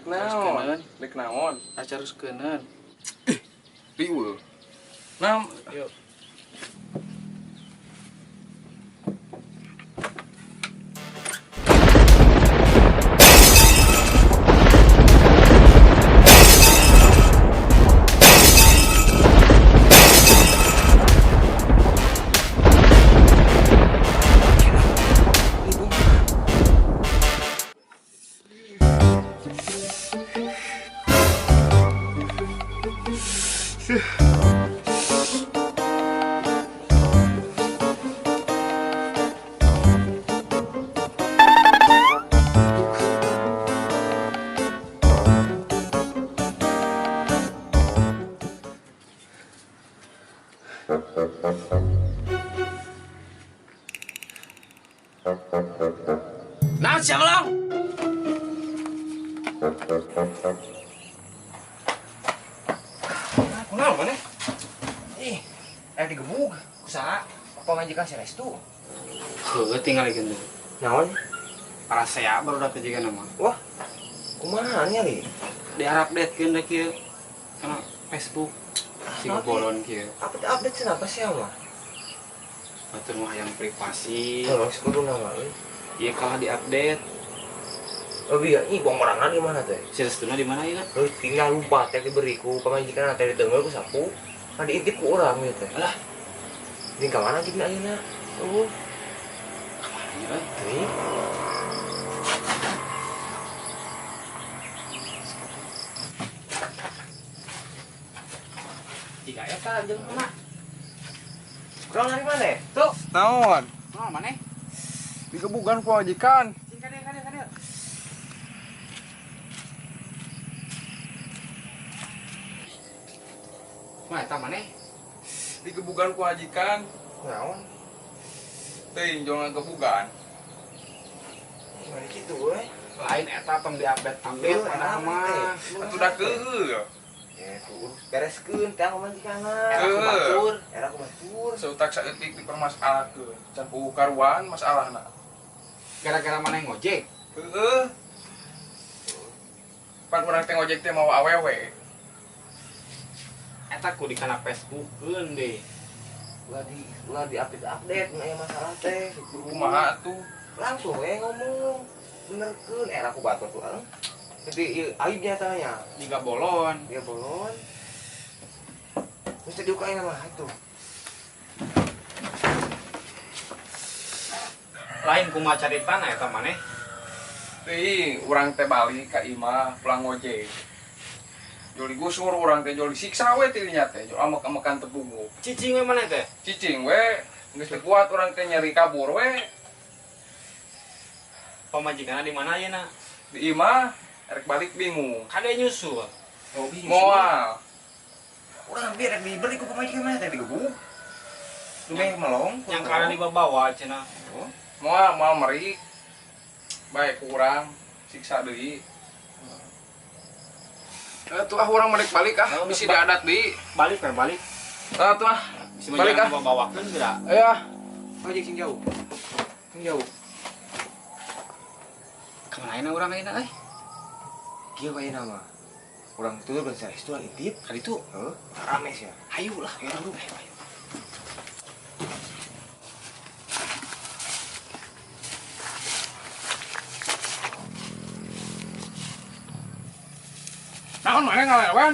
Rek naon? Rek naon? Acaruskeun. Riweuh. Nah, Yuk. Nah, siapa lang? Kunaon maneh? Ih, digebug. Kusaha? Pamajikan si Restu. Heuh, tinggal lagi tuh. Naon? Parasea baru dapet juga nama. Wah, kumaha nya li? Diupdate-keun da kieu kana Facebook. Si bolon kieu. Update cenah apa sih mah? Batur mah hayang privasi. Tolong sekudu nama euy. Ieu kalah diupdate. Oh iya, ih buang orangan di mana teh? Si Restuna di mana ieu? Lu tinggal lupa teh diberi ku pamajikan teh diteunggeul ku sapu. Kan diintip ku urang ieu teh. Alah, Di ka mana jeung ayeuna? Oh, kamana ieu euy? teuing. Jika eta jeung mana? Kurang dari mana? Tuh, naon? naon maneh? Digebugan ku majikan. Sing kadieu kadieu kadieu. Mah eta maneh? Digebugan ku majikan. Naon? Teuing jol ngagebugan. Gimana kitu we? Lain eta tong diupdate-update padahal mah. Atuh da keueuh. Ya, tuh bereskeun teh pamajikanna. Era ku batur. Era ku batur. Seutak saeutik dipermasalahkeun. Can puguh karuan masalahna. Gara-gara maneh ngojek. Heueuh. Pan urang teh ngojek teh mawa awewe. Eta ku di kana Facebookeun deh. Ulah di update-update mun aya masalah teh. Kumaha atuh? Langsung we ngomong. Benerkeun era ku batur tuh. Jadi ieu aibnya tanya. Jiga bolon. Dia bolon. Terus tadi diukain sama itu. Lain kumaha caritana eta maneh? Teuing urang teh balik ka imah pulang ngojek. Jol digusur urang teh jol disiksa we tilinya teh, jol amek-amekan teu puguh. Cicing we maneh teh. Cicing we, geus teu kuat urang teh nyeri kabur we. Pamajikanna di mana ayeuna? Di imah erek balik bingung. Kade nyusul. Oh, bingung. Moal. Urang biar rek dibeli ku pamajikan mana teh digebuk. Lumeh melong. Yang kana dibawa cenah. Oh, Moal moal merik. Baik ku urang siksa deui. Tuh ah urang balik balik ah, bisi diadat deui. Balik we balik. Ah tuh ah. Bisi Balik ah. bawakeun geura. Ayo ah. Ojek sing jauh. Sing jauh. Kamana ayeuna urang ayeuna euy? Kieu kayak nama. Urang tutur kan saya itu intip. Kali itu Heuh, rame sih. hayu lah. Ayo, bro. Ayo, ayo. Naon maneh ngalewan?